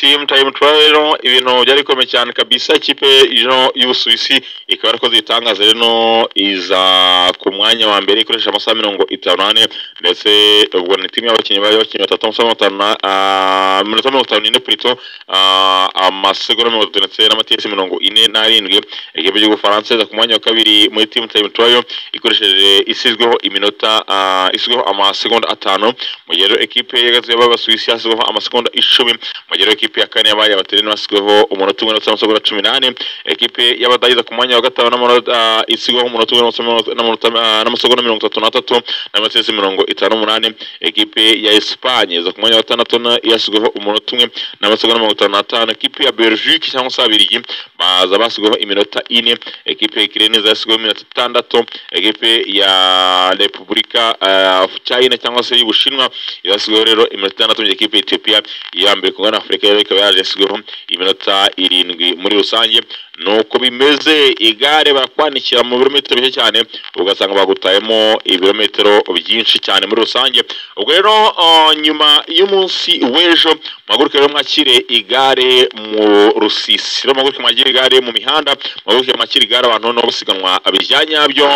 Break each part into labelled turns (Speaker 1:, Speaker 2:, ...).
Speaker 1: Team Time Trial rero ibintu byari bikomeye cyane kabisa. Ikipe y'Ubusuwisi ikaba yarakoze itangaza rero, iza ku mwanya wa mbere ikoresha amasaha 54, ndetse ubwo ni timu y'abakinnyi bari abakinnyi batatu, amasaha 50 minota 54 plutôt, amasegonda 30 ndetse n'amatiyesi 47. Ikipe y'Ubufaransa iza ku mwanya wa kabiri muri Team Time Trial ikoresheje isizweho iminota, isizweho amasegonda 5, mu gihe rero ekipe y'Abasuwisi yasizweho amasegonda 10, mu gihe ekipe ya kane yabaye abatereni basizweho umunota 1 ndetse n'amasegonda 18. Ekipe y'Abadage ku mwanya wa gatanu n'amanota, isigwaho umunota 1 n'amasegonda 33 n'amatiyesi 58. Ekipe ya Espagne iza ku mwanya wa gatandatu yasizweho umunota 1 n'amasegonda 55. Ekipe ya Belgique cyangwa se Ababiligi baza basigwaho iminota 4. Ekipe ya Ukraine yasizweho iminota 6. Ekipe ya Repubulika of China cyangwa se y'Ubushinwa yasizweho rero iminota 6. Ekipe ya Ethiopia ya mbere ku Afurika rero ikaba yasizweho iminota 7 muri rusange. Nuko bimeze, igare barakwanikira mu birometero bike cyane, ugasanga bagutayemo ibirometero byinshi cyane muri rusange. Ubwo rero nyuma y'umunsi w'ejo muhaguruke rero mwakire igare mu rusisiro, muhaguruke mwakire igare mu mihanda, muhaguruke mwakire igare abantu no basiganwa bijya nyabyo.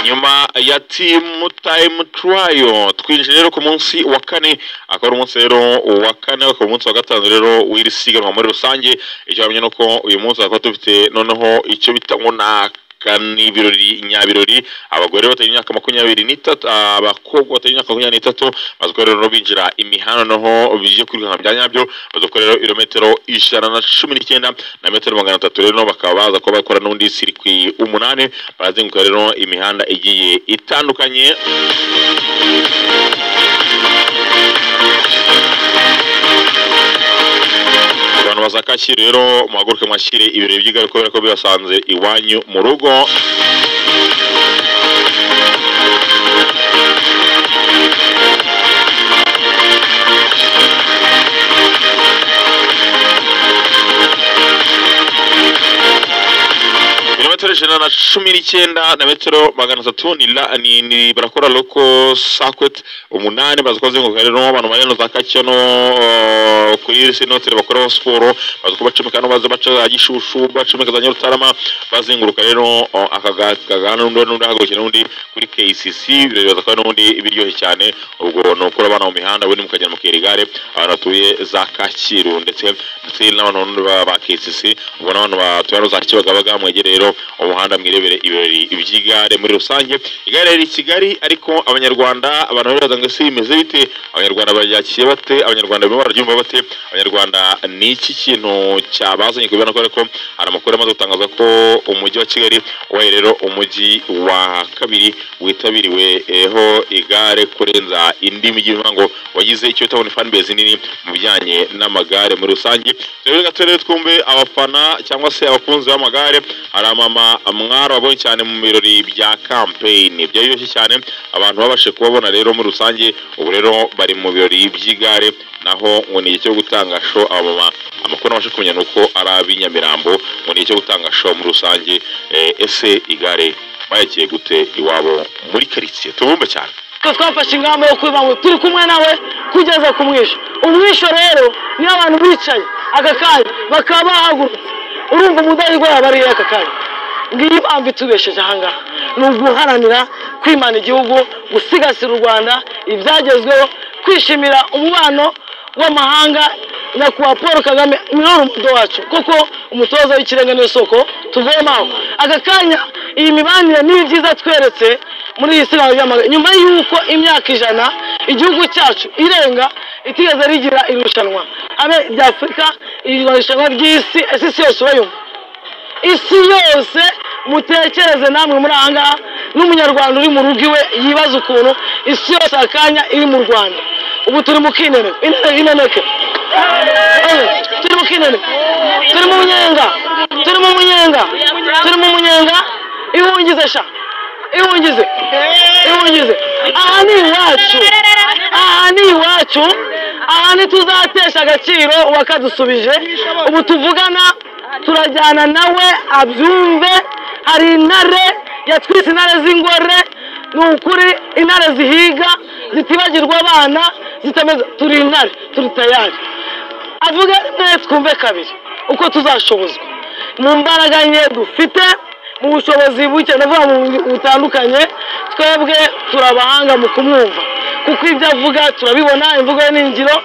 Speaker 1: Nyuma ya Team Time Trial twinjiye rero ku munsi wa kane, akaba ari umunsi rero wa kane, akaba umunsi wa gatanu rero w'iri siganwa muri rusange. Icyo wamenye nuko uyu munsi akaba dufite noneho icyo bita ngo ni ibirori nyabirori. Abagore batari imyaka 23, abakobwa batari imyaka 23 bazakora rero binjira imihanda noneho bije kwirukanka bya nyabyo, bazakora rero ibirometero 119 na metero 300 rero bakaba baza kuba bakora n'undi sirikwi 8, barazenguruka rero imihanda igiye itandukanye. Abantu baza Kacyiru rero muhaguruke mwakire ibirori by'igare kubera ko bibasanze iwanyu mu rugo. Ibirometero 119 na metero 300 ni barakora loko circuit 8, baza kuzenguruka rero abantu bari za Kacyiru no kuri sinotere bakora siporo, baza kubacomeka no baza baca Gishushu, bacomeka za Nyarutarama, bazenguruka rero akagana n'undi hagukina n'undi kuri KCC, baza kuba n'undi biryoshye cyane. Ubwo no kuri abana mu mihanda ubundi mukagera mu kirigare abantu batuye za Kacyiru ndetse n'abantu ba KCC, ubwo n'abantu batuye za Kibagabaga mwegere rero umuhanda mwirebere ibirori by'igare muri rusange. Igare riri Kigali, ariko abanyarwanda abantu baraza ngo ese bimeze bite, abanyarwanda baryakiriye bate, abanyarwanda barimo bararyumva bate, abanyarwanda ni iki kintu cyabazanye kubibona, kubera ko hari amakuru amaze gutangaza ko umujyi wa Kigali wabaye rero umujyi wa kabiri witabiriweho igare kurenza indi mijyi, ngo wagize icyo bita ngo fan base nini mu bijyanye n'amagare muri rusange. Rero gato twumve abafana cyangwa se abakunzi b'amagare. Hari mama mwaro wabonye cyane mu birori bya campaign byaryoshye cyane, abantu babashe kubabona rero muri rusange. Ubu rero bari mu birori by'igare, naho ngo ni icyo gutanga show abamama. Amakuru nabashe kumenya nuko ari ab'inyamirambo, ngo ni icyo gutanga show muri rusange. Ese igare bayakiye gute iwabo muri quartier? Tubumbe cyane.
Speaker 2: Twafashe ingamba yo kuba ngo turi kumwe nawe kugeza ku mwisho. Umwisho rero ni abantu bicaye aka kanya bakaba bahagurutse, urumva umudahigwa yabariye aka kanya. Ngiyi impamvu itubesheje aha ngaha, ni uguharanira kwimana igihugu, gusigasira u Rwanda, ibyagezweho, kwishimira umubano w'amahanga. Nyakubahwa Paul Kagame ni umudo wacu, kuko umutoza w'ikirenga niyo soko tuvomaho. Aka kanya iyi mibanire ni byiza tweretse muri iyi siganwa ry'amagare, nyuma y'uko imyaka 100 igihugu cyacu irenga itigeze rigira irushanwa abe rya Afurika, irushanwa ry'isi, isi yose urayumva, isi yose. Mutekereze namwe muri aha ngaha n'umunyarwanda uri mu rugo iwe yibaza ukuntu isi yose akanya iri mu Rwanda. Ubu turi mu kinene, ineneke, turi mu kinene, turi mu munyenga, turi mu munyenga, turi mu munyenga. Ihungize sha, ihungize, ihungize. Aha ni iwacu, aha ni iwacu, Aha ntituzatesha agaciro uwakadusubije. Ubu tuvugana turajyana nawe abyumve. Hari intare yatwise intare z'ingore, ni ukuri intare zihiga zitibagirwa abana zitameze. Turi intare, turi tayari. Avuga rimwe twumve kabiri uko tuzashobozwa mu mbaraga nke dufite, mu bushobozi buke ndavuga mu butandukanye. Twebwe turabahanga mu kumwumva, kuko ibyo avuga turabibona, imvugo ye ni ingiro.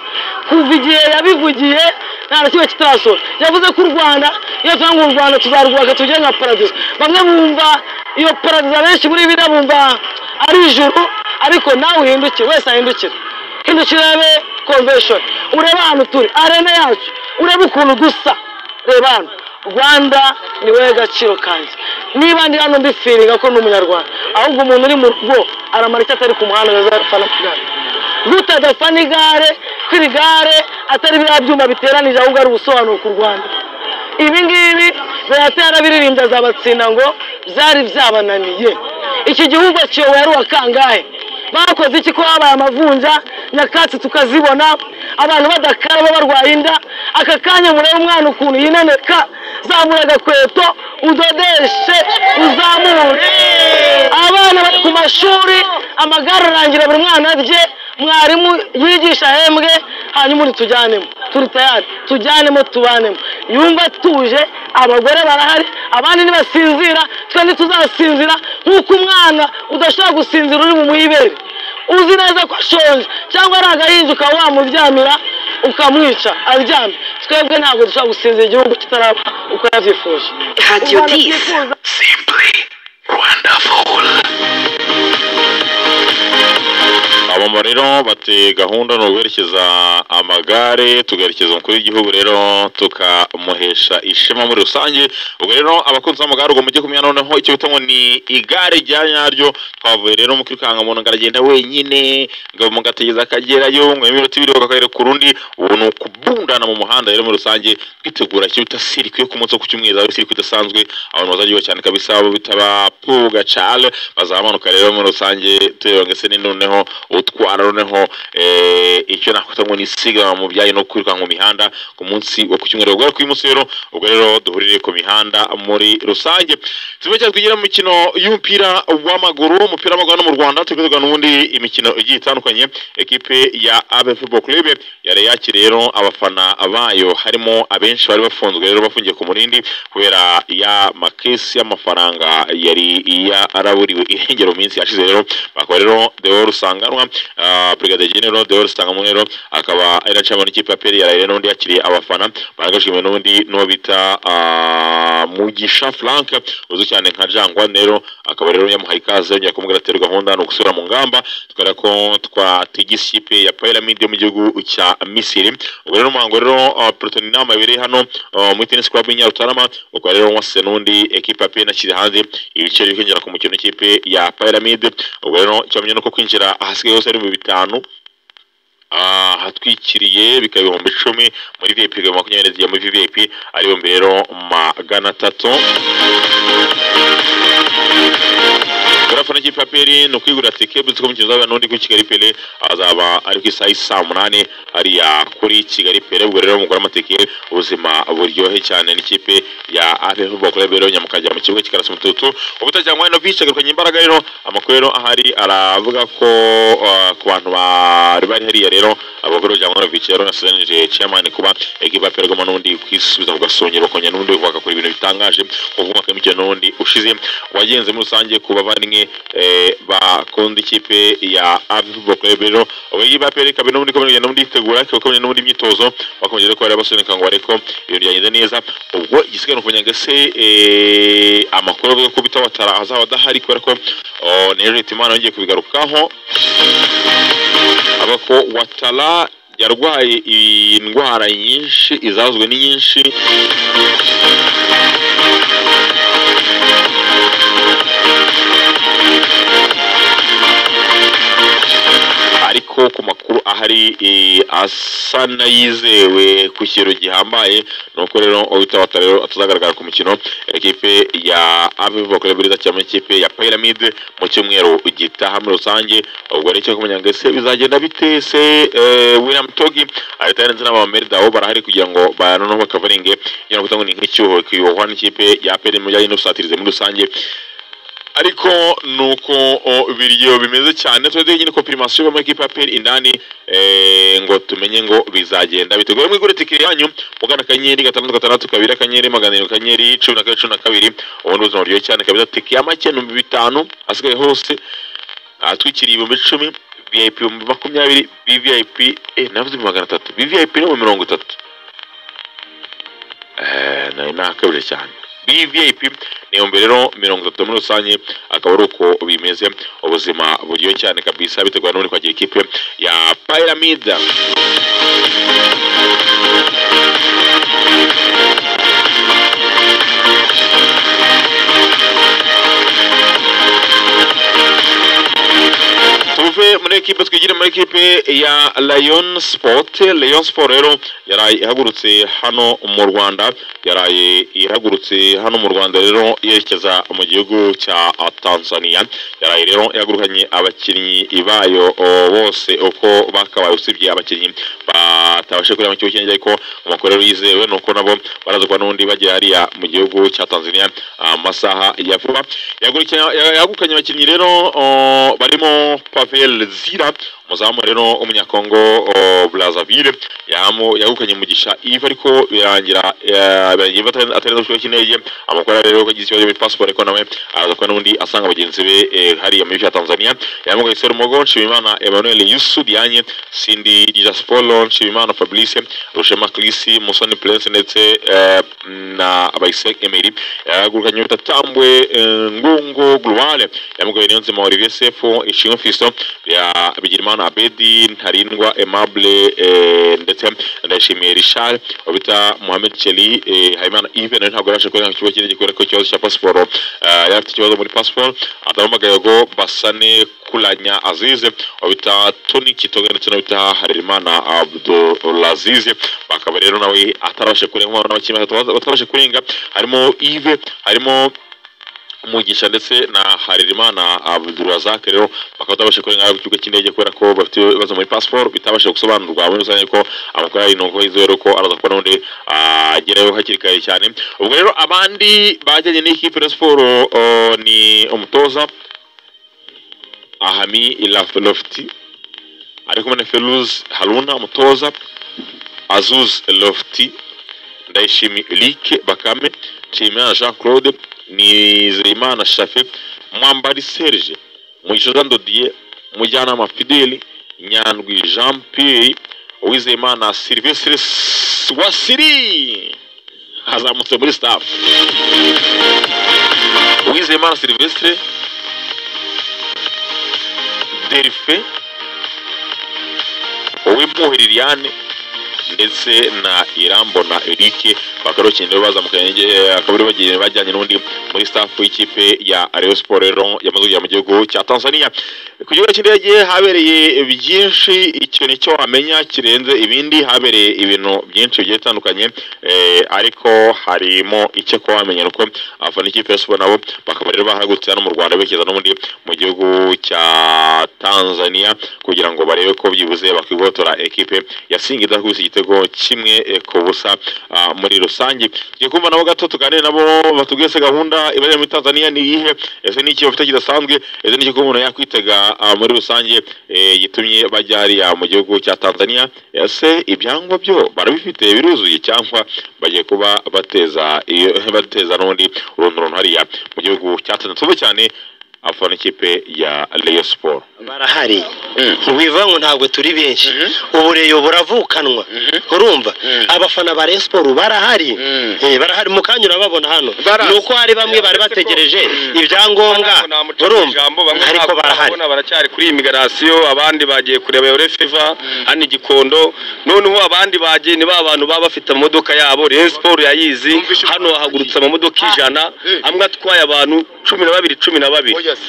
Speaker 2: Kuva igihe yabivugiye nta na kimwe kitarasohora. Yavuze ko u Rwanda, iyo tuvuga ngo u Rwanda tuzarwubaka tugere nka paradizo, bamwe bumva iyo paradizo, abenshi muri biriya bumva ari ijuru, ariko nawe uhindukire, wese ahindukire, hindukire urebe convention, urebe ahantu turi, arena yacu, urebe ukuntu dusa. Reba hano, Rwanda ni wowe gaciro kanjye. Niba ndi hano mbifiringa ko ni umunyarwanda, ahubwo umuntu uri mu rugo aramara icyo atari ku muhanda azafana igare. Gute adafana igare, ko iri gare atari biriya byuma biteranije, ahubwo ari ubusobanuro ku Rwanda. Ibi ngibi Beata yarabiririmbye azabatsinda ngo byari byabananiye. Iki gihugu kiyobowe ari uwa kangahe? Bakoze iki ko habaye amavunja, nyakatsi tukazibona, abantu badakaraba barwaye inda? Aka kanya murebe umwana ukuntu yinaneka, zamura agakweto udodeshe uzamure. Abana bari ku mashuri, amagare arangira buri mwana arye, mwarimu yigisha ahembwe, hanyuma uri tujyanemo. Turi tayari, tujyanemo tubanemo. Yumva tuje, abagore barahari, abandi ntibasinzira, twe ntituzasinzira. Nk'uko umwana udashobora gusinzira uri mu muhibere, uzi neza ko ashonje cyangwa ari agahinja, ukaba wamuryamira ukamwica aryamye. Twebwe ntabwo dushobora gusinzira igihugu kitaraba uko yabyifuje.
Speaker 3: Radio 10.
Speaker 1: Simply wonderful. Abamama rero bati gahunda ni uguherekeza amagare, tugaherekeza umukuru w'igihugu rero tukamuhesha ishema muri rusange. Ubwo rero abakunzi b'amagare, ubwo mujye kumenya noneho icyo bita ngo ni igare rya nyaryo. Twavuye rero mu kwirukanka umuntu ngo aragenda wenyine, ngo mugategereza akagerayo, ngo iminota ibiri bakakwereka urundi. Ubu ni ukubundana mu muhanda rero muri rusange, twitegura icyo bita sirikwi yo ku munsi wo ku cyumweru, aho sirikwi idasanzwe abantu bazaryoha cyane kabisa, abo bita ba Pugacale bazamanuka rero muri rusange, tureba ngo ese ni noneho utwara noneho icyo nakwita ngo ni isiganwa mu bijyanye no kwirukanka mu mihanda ku munsi wo ku cyumweru. Ubwo ku munsi rero, ubwo rero duhurire ku mihanda muri rusange. Tumwe cyane twigira mu mikino y'umupira w'amaguru, umupira w'amaguru hano mu Rwanda turi kuvuga n'ubundi imikino igiye itandukanye. Ekipe ya APR Football Club yari yakiriye rero abafana bayo, harimo abenshi bari bafunzwe rero bafungiye ku Murindi kubera ya makesi y'amafaranga yari yaraburiwe irengero mu minsi yashize. Rero bakaba rero Deo Rusanganwa, Brigadier General Deo Rusanganwa rero akaba ari na chairman w'ikipe ya APR, yaraye rero n'undi yakiriye abafana baragashimwe n'undi n'uwo bita Mugisha Frank uzwi cyane nka Jangwa rero, akaba rero yamuhaye ikaze, yongera kumubwira ati gahunda ni ugusubira mu ngamba, tukabera ko twatigise ikipe ya Pyramid yo mu gihugu cya Misiri. Ubwo rero umuhango rero Pluton inama yabereye hano muri Tennis Club y'i Nyarutarama, ukaba rero wase n'undi ekipe ya APR inashyira hanze ibiciro byo kwinjira ku mukino w'ikipe ya Pyramid. Ubwo rero icyo nuko kwinjira ahasigaye hose ari 5000, ahatwikiriye bikaba 10,000, muri VIP bikaba 20, muri VIP ari 300,000. Abafana b'ikipe ya APR ni ukwigurira tike, bivuze ko umukino uzaba n'undi kuri Kigali Pele azaba ari ku isaha y'i 8:00 hariya kuri Kigali Pele. Ubwo rero mugura amatike, ubuzima buryohe cyane n'ikipe ya APR Football Club rero nyamukajya mu kibuga kikarasa umututu. Ubutajyangwa no bice garukanye imbaraga rero. Amakuru rero ahari aravuga ko ku bantu bari bari hariya rero, abagore Jangwanovic rero yasezeranyije chairman kuba ekipe ya APR igomba n'ubundi kwisubiza ku gasongero, bakongera n'ubundi bagakora ibintu bitangaje kuva umwaka w'imikino n'ubundi ushize wagenze muri rusange ku bavandimwe bakunda ikipe ya APR Football Club. Rero ubwo ikipe ya APR ikaba n'ubundi ikomeje n'ubundi yitegura, ikaba ikomeje n'ubundi imyitozo, bakomeje rero kuba basunika ngo ariko ibintu byagenze neza. Ubwo igisigaye ni ukumenya ngo ese amakuru avuga ko bita Watara azaba adahari, kubera ko n'ejo Hitimana yongeye kubigarukaho avuga ko Watara yarwaye indwara nyinshi, izazwe ni nyinshi. Ariko ku makuru ahari asa n'ayizewe ku kigero gihambaye, nuko rero uwita Watara rero atazagaragara ku mukino ekipe ya APR Football Club izakina muri ikipe ya Pyramid mu cyumweru gitaha muri rusange. Ubwo rero icyo kumenya ngo ese bizagenda bite se, William Togi ahita ndetse n'abameridabo barahari kugira ngo noneho bakavaringe kugira ngo ni nk'icyuho kiyohwa n'ikipe ya APR mu bijyanye n'ubusatirizi muri rusange. Ariko nuko biryo bimeze cyane, twese nyine confirmation yo ekipe ya APR indani ngo tumenye ngo bizagenda biteguye. Mwigure tike yanyu mugana *662 *700 *12 12, ubundi ubuzima buryoshye cyane kabisa. Tike ya make 5000 asigaye hose atwikiriye 10,000, VIP 20,000, VVIP navuze 300, VVIP ni 30, nayo nakabije cyane. BVIP ni rero 30 muri rusange, akaba ari uko bimeze. Ubuzima buryoshye cyane kabisa biteguye n'uri kwagira ikipe ya Pyramid. Tuve muri ekipe twigire muri ekipe ya Lion Sport. Lion Sport rero yaraye ihagurutse hano mu Rwanda, yaraye ihagurutse hano mu Rwanda rero yerekeza mu gihugu cya Tanzania. Yaraye rero ihagurukanye abakinnyi bayo bose uko bakabaye, usibye abakinnyi batabashe kureba mu kibuga cy'indege, ariko amakuru rero yizewe nuko nabo baraza kuba n'ubundi bagiye hariya mu gihugu cya Tanzania amasaha ya vuba. Yahagurukanye abakinnyi rero barimo Pavel Zira, umuzamu rero umunyakongo Brazzaville, yahukanye Mugisha Yves, ariko birangira atarenze ku kibuga cy'indege. Amakuru rero ko agize ikibazo muri passport, ariko nawe araza kuba n'ubundi asanga bagenzi be hariya mu gihugu cya Tanzania. Yamugaye Serumogo, Nshimiyimana Emmanuel, Yusu Diagne, Cindy Dijaspolo, Nshimiyimana Fabrice, Rushema Chris, Musoni Prince ndetse na Abayisek Emery. Yahagurukanye Tatambwe Ngungu Gloire, yamugaye Niyonzima Olivier Sefu, Ishimwe Fiston, ya Bigirimana Abedi, Ntarindwa Aimable ndetse Ndayishimiye Richard, obita Mohamed Cheli, Hayimana Yves nawe ntabwo yarashe kurenga ku kibuga cy'indege kubera ko ikibazo cya pasiporo, yari afite ikibazo muri pasiporo. Adamu Basane Kulanya Azize, obita Tony Kitoga ndetse n'obita Harerimana Abdulaziz, bakaba rero nawe atarabashe kurenga. N'abakinnyi batabashe kurenga harimo Yves, harimo Mugisha ndetse na Harerimana Abdulrazak, rero bakaba batabashe kurenga ku kibuga cy'indege kubera ko bafite ibibazo muri passport bitabashe gusobanurwa muri rusange, ko amakuru ari nuko yizere ko araza kubona undi agerayo hakiri kare cyane. Ubwo rero abandi bajyanye n'ikipe ya Sport ni umutoza Ahami Lofti ari kumwe na Feluz Haruna, umutoza Azuz Lofti, Ndayishimiye Eric Bakame, Nshimiyimana Jean Claude, Nizeyimana Shafe, Mwambari Serge, Mugisha Jean Dodier, Mujyanama Fideli, Nyandwi Jean Pierre, Uwizeyimana Sylvestre Wasiri azamutse muri staff. Uwizeyimana Sylvestre, Delphin, Uwimpuhwe Liliane ndetse na Irambona Eric, bakaba rero bazamukanye, akaba bagiye bajyanye n'undi muri staff y'ikipe ya Rayon Sport rero yamaze kujya mu gihugu cya Tanzania. Ku kibuga cy'indege habereye byinshi, icyo nicyo wamenya kirenze ibindi. Habereye ibintu byinshi bigiye bitandukanye, ariko harimo icyo ko wamenya uko abafana ikipe ya Sport nabo bakaba rero bahagurutse hano mu Rwanda berekeza n'ubundi mu gihugu cya Tanzania kugira ngo barebe ko byibuze bakigotora ekipe ya Singida kubisa igitego 1-0 muri rusange. Tugiye kumva nabo gato, tuganire nabo batubwiye se gahunda ibari muri Tanzania ni iyihe, ese ni iki bafite kidasanzwe, ese ni iki umuntu yakwitega muri rusange gitumye bajya hariya mu gihugu cya Tanzania, ese ibyangombwa byo barabifite biruzuye cyangwa bagiye kuba bateza n'undi urunturuntu hariya mu gihugu cya Tanzania. Tuve cyane abafana ikipe ya Rayon Sport
Speaker 3: barahari, ntibivuga ngo ntabwo turi benshi, ubureyo buravukanwa, urumva abafana ba Rayon Sport barahari, barahari mu kanya urababona hano, nuko hari bamwe bari bategereje ibyangombwa, urumva ariko barahari,
Speaker 4: baracyari kuri immigration, abandi bagiye kureba Yore Fever hano Gikondo, noneho abandi bagiye ni ba bantu baba bafite amamodoka yabo. Rayon Sport yayizi hano hahagurutse amamodoka 100 amwe atwaye abantu 12 12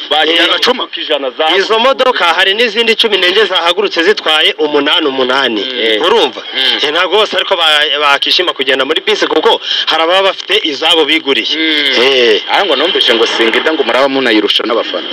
Speaker 4: bagiye
Speaker 5: Cuma.
Speaker 4: ijana za
Speaker 3: Izo modoka hari n'izindi 14 zahagurutse zitwaye 8 8. Urumva ntabwo bose ariko bakishima kugenda muri bisi kuko hari ababa bafite izabo biguriye.
Speaker 5: Ngo numvise ngo Singida ngo muraba munayirusha n'abafana.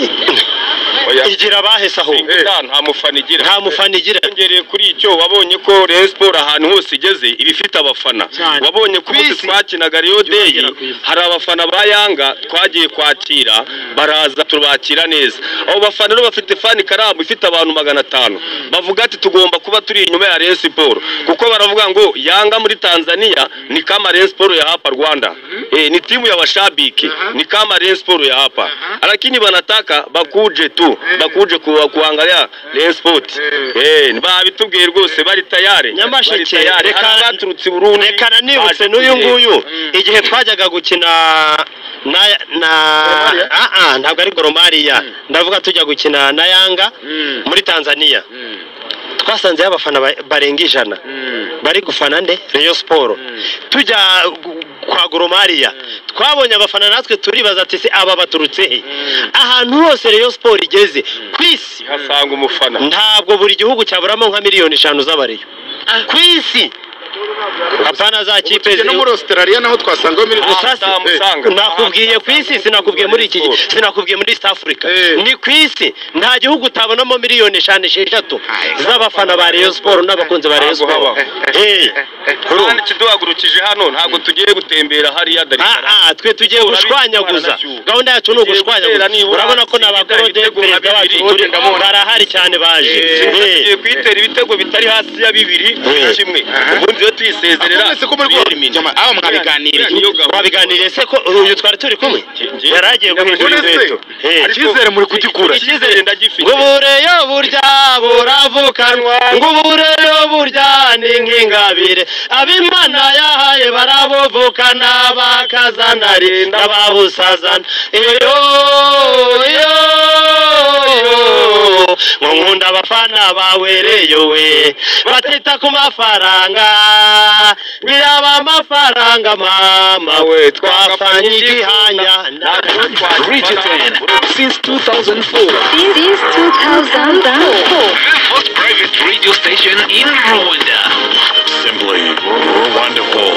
Speaker 3: Igira bahese aho
Speaker 4: nta mufana igira.
Speaker 3: Nta mufana igira.
Speaker 4: Ngereye kuri icyo wabonye ko Rayon Sport ahantu hose igeze ibifite abafana. Wabonye ko umunsi twakinaga Rayon Day hari abafana ba Yanga twagiye kwakira baraza turabakira neza. Abo bafana rero bafite fan club ifite abantu 500. Bavuga ati tugomba kuba turi inyuma ya Rayon Sport kuko baravuga ngo Yanga muri Tanzania ni kama Rayon Sport ya hapa Rwanda. Ni timu ya washabiki ni kama Rayon Sport ya hapa. Lakini wanataka bakuje tu bakuje kuangalia Rayon Sport. Babitubwiye rwose bari tayari.
Speaker 3: Nyamasheke
Speaker 4: reka baturutse Burundi.
Speaker 3: Reka nanibutse n'uyu nguyu igihe twajyaga gukina na ntabwo ari Gor Mahia, ndavuga tujya gukina na Yanga muri Tanzania. Twasanze abafana barenga 100 bari gufana nde Rayon Sport. Tujya kwa Gor Mahia twabonye abafana natwe turibaza ati se aba baturutse he? Ahantu hose Rayon Sport igeze kwisi
Speaker 4: hasanga umufana.
Speaker 3: Ntabwo buri gihugu cyaburamo nka miliyoni 5 z'abareyo kwisi. Hapana za kipe
Speaker 5: no muri Australia naho twasanga miliyoni.
Speaker 3: Nakubwiye kwisi, sinakubwiye muri iki, sinakubwiye muri East Africa. Ni kwisi nta gihugu utabonamo miliyoni 5 6 z'abafana ba Rayon Sport n'abakunzi ba Rayon Sport.
Speaker 4: Kandi kiduhagurukije hano ntabwo tugiye gutembera hariya Dar es Salaam.
Speaker 3: Twe tugiye gushwanyaguza. Gahunda yacu ni ugushwanyaguza. Urabona ko n'abakorode perezida wacu turi barahari cyane baje.
Speaker 4: Tugiye kwitera ibitego bitari hasi ya 2 kimwe. Ubundi tuyisezerera.
Speaker 5: Aho mwabiganiriye.
Speaker 3: Mwabiganiriye se ko uyu twari turi kumwe? Yaragiye guhindura inkweto.
Speaker 5: Icyizere muri kugikura.
Speaker 4: Icyizere ndagifite.
Speaker 3: Ngo bureyo burya buravukanwa, ngo bureyo burya ni nk'ingabire. Abimana yahaye barabuvukana bakazanari n'ababusazana. Iyo iyo ngo nkunda abafana bawereyo we batita ku mafaranga. Biraba amafaranga mama we twafanye igihanya.
Speaker 6: Since 2004. Since 2004.
Speaker 7: The first private radio station in Rwanda.
Speaker 8: Simply wonderful.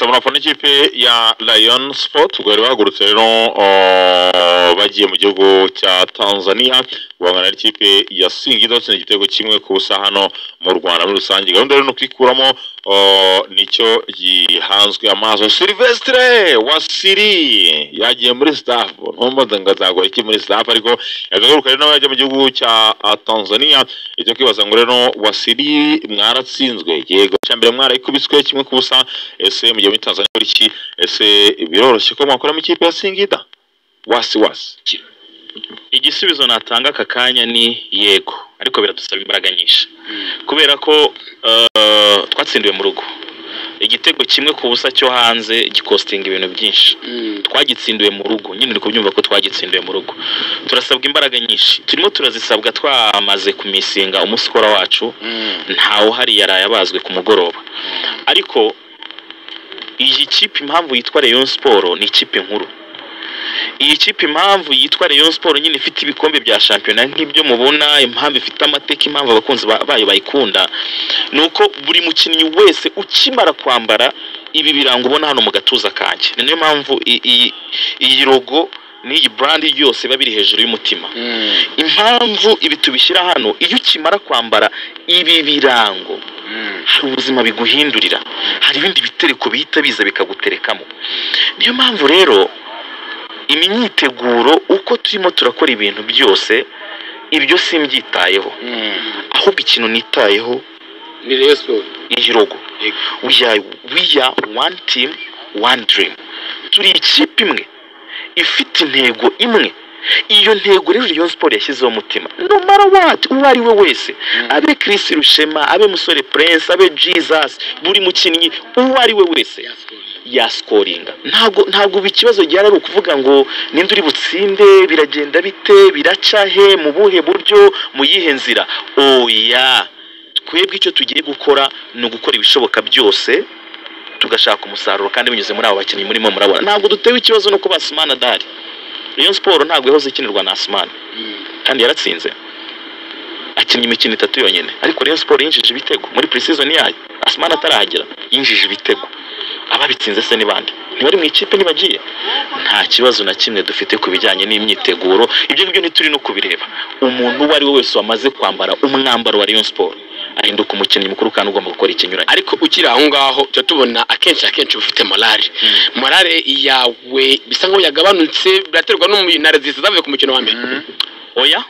Speaker 8: Murafana ikipe ya Lion Sport ubwo bari bahagurutse rero bagiye mu gihugu cya Tanzania guhangana n'ikipe ya Singida batsinze igitego 1-0 hano mu Rwanda. Muri rusange gahunda rero no kwikuramo nicyo gihanzwe amaso. Silvestre Wasiri yagiye muri staff, ntumbaza ngo azagora iki muri staff, ariko yagaruka rero nawe yajya mu gihugu cya Tanzania. Icyo kwibaza ngo rero Wasiri mwaratsinzwe, yego cyambere mwarayikubiswe 1-0, ese mugiye muri Tanzania kuri iki? Ese biroroshye ko mwakoramo ikipe ya Singida? Wasi wasi.
Speaker 9: Igisubizo natanga aka kanya ni yego, ariko biradusaba imbaraga nyinshi kubera ko twatsindiwe mu rugo. Igitego 1-0 cyo hanze gikostinga ibintu byinshi. Twagitsindiwe mu rugo nyine, uri kubyumva ko twagitsindiwe mu rugo. Turasabwa imbaraga nyinshi, turimo turazisabwa. Twamaze kumisinga umusikora wacu, ntawe uhari yaraye abazwe ku mugoroba. Ariko iyi kipe impamvu yitwa Rayon Sport ni ikipe nkuru. Iyi kipe impamvu yitwa Rayon Sport nyine ifite ibikombe bya shampiyona nk'ibyo mubona, impamvu ifite amateka, impamvu abakunzi bayo bayikunda, nuko buri mukinnyi wese ukimara kwambara ibi birango ubona hano mu gatuza kanjye. Niyo mpamvu iyi logo n'iyi brand yose biba biri hejuru y'umutima. Impamvu ibi tubishyira hano, iyo ukimara kwambara ibi birango hari ubuzima biguhindurira, hari ibindi bitereko bihita biza bikaguterekamo. Niyo mpamvu rero Imyiteguro uko turimo turakora ibintu byose, ibyo simbyitayeho, ahubwo ikintu nitayeho
Speaker 5: ni Rayon Sport.
Speaker 9: Iyi logo, we are one team, one dream. Turi ikipe imwe ifite intego imwe. Iyo ntego rero Rayon Sport yashyizeho umutima, no matter what, uwo ari we wese, abe Chris Rushema, abe Musore Prince, abe Jesus, buri mukinnyi uwo ari we wese yascoringa. Ntabwo ikibazo gihari ari ukuvuga ngo ninde uri butsinde, biragenda bite, biraca he, mu buhe buryo, mu yihe nzira. Oya, twebwe icyo tugiye gukora ni ugukora ibishoboka byose tugashaka umusaruro, kandi binyuze muri abo bakinnyi murimo murabona. Ntabwo dutewe ikibazo no kuba Asumani adahari. Rayon Sport ntabwo yahoze ikinirwa na Asumani, kandi yaratsinze, akinnye imikino 3 yonyine, ariko Rayon Sport yinjije ibitego muri pre-season yayo. Asumani atarahagera yinjije ibitego. Ababitsinze se ni bande? Ntibari mu ikipe, ntibagiye. Nta kibazo na kimwe dufite ku bijyanye n'imyiteguro, ibyo ngibyo ntituri no kubireba. Umuntu uwo ari we wese wamaze kwambara umwambaro wa Rayon Sport ahinduka umukinnyi mukuru kandi ugomba gukora ikinyuranye.
Speaker 5: Ariko ukiri aho ngaho tuba tubona akenshi ufite morale yawe bisa nkaho yagabanutse, biraterwa n'umunara zavuye ku mukino wa mbere.
Speaker 9: Oya,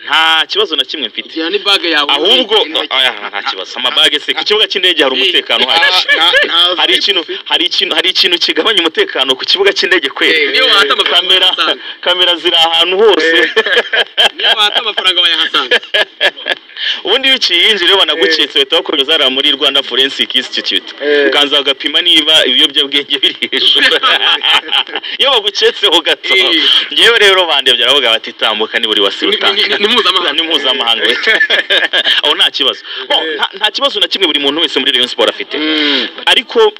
Speaker 9: nta kibazo na kimwe mfite.
Speaker 5: Ni bag yawe.
Speaker 9: Ahubwo nta kibazo. Amabage se ku kibuga cy'indege hari umutekano uhagije. Hari ikintu kigabanya umutekano ku kibuga cy'indege kweli. Kamera ziri ahantu hose.
Speaker 5: Niyo wata amafaranga bayahasanga.
Speaker 9: Ubundi iyo ukiyinjira banagucitse bahita bakohereza hariya muri Rwanda Forensic Institute, ukanza bagapima niba ibiyobyabwenge biri hejuru. Iyo bagucetseho gato, ngewe rero bandebye baravuga bati tambuka niba uri wasirutanga. Ni mpuzamahanga. Aho nta kibazo. Nta kibazo na kimwe buri muntu wese muri Rayon Sport afite. Ariko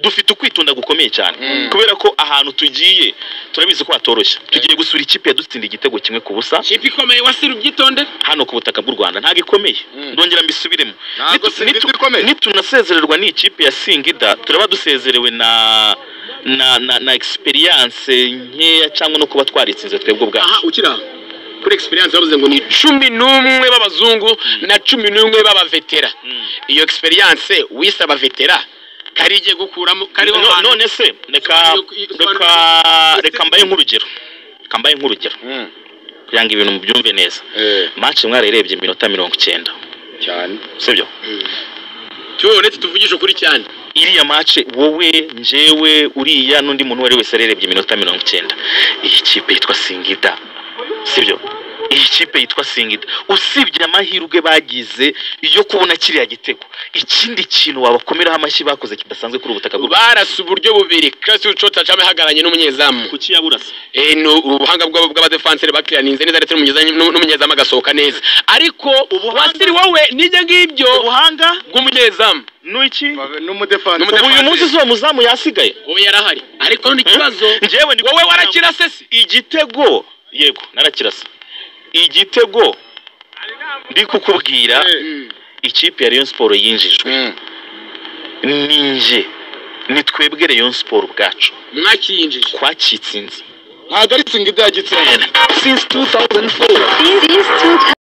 Speaker 9: dufite ukwitonda gukomeye cyane, kubera ko ahantu tugiye turabizi ko hatoroshye. Tugiye gusura ikipe yadutsinda igitego 1-0.
Speaker 5: Ikipe ikomeye wasira ubyitonde
Speaker 9: hano ku butaka bw'u Rwanda ntabwo ikomeye. Ndongera mbisubiremo, nitunasezererwa n'ikipe ya Singida turaba dusezerewe na na na, na experience nkeya cyangwa no kuba twaritsinze twebwe ubwacu.
Speaker 5: Aha ukira kuri experience bavuze ngo ni 11 b'abazungu na 11 b'abavetera. Iyo experience wisa abavetera karije gukuramo kariho.
Speaker 9: None se reka mbaye nk'urugero, kugira ngo ibintu mubyumve neza. Match mwarayirebye iminota 90
Speaker 5: cyane,
Speaker 9: sibyo?
Speaker 5: Tuyoretse tuvugishe ukuri cyane.
Speaker 9: Iriya match wowe, njewe, uriya n'undi muntu wari wese yarebye iminota 90. Iyi kipe yitwa Singida, sibyo? Iyi kipe yitwa Singida, usibye amahirwe bagize yo kubona kiriya gitego, ikindi kintu wabakomeraho amashyi bakoze kidasanzwe kuri ubutaka bw'u
Speaker 5: barasa uburyo bubiri. Classe Ucota cyame hagaranye n'umunyezamu.
Speaker 9: Kuki yaburasa?
Speaker 5: No ubuhanga bw'abadefansere bakiraninze neza ndetse n'umunyezamu agasohoka neza. Ariko wasiri wowe nijye ngibyo
Speaker 9: ubuhanga
Speaker 5: bw'umunyezamu
Speaker 9: nuiki
Speaker 5: n'umudefanse.
Speaker 9: Uyu munsi zo muzamu yasigaye.
Speaker 5: Wowe yarahari. Ariko ni ikibazo.
Speaker 9: Njyewe ndi
Speaker 5: wowe warakirase se
Speaker 9: igitego. Yego narakirase. Igitego ndi kukubwira, ikipe ya Rayon Sport yinjijwe ninje, ni twebwe Rayon Sport ubwacu
Speaker 5: mwakiyinjije,
Speaker 9: twakitsinze.
Speaker 5: Ntabwo ari Singida yagitsinze
Speaker 7: since 2004.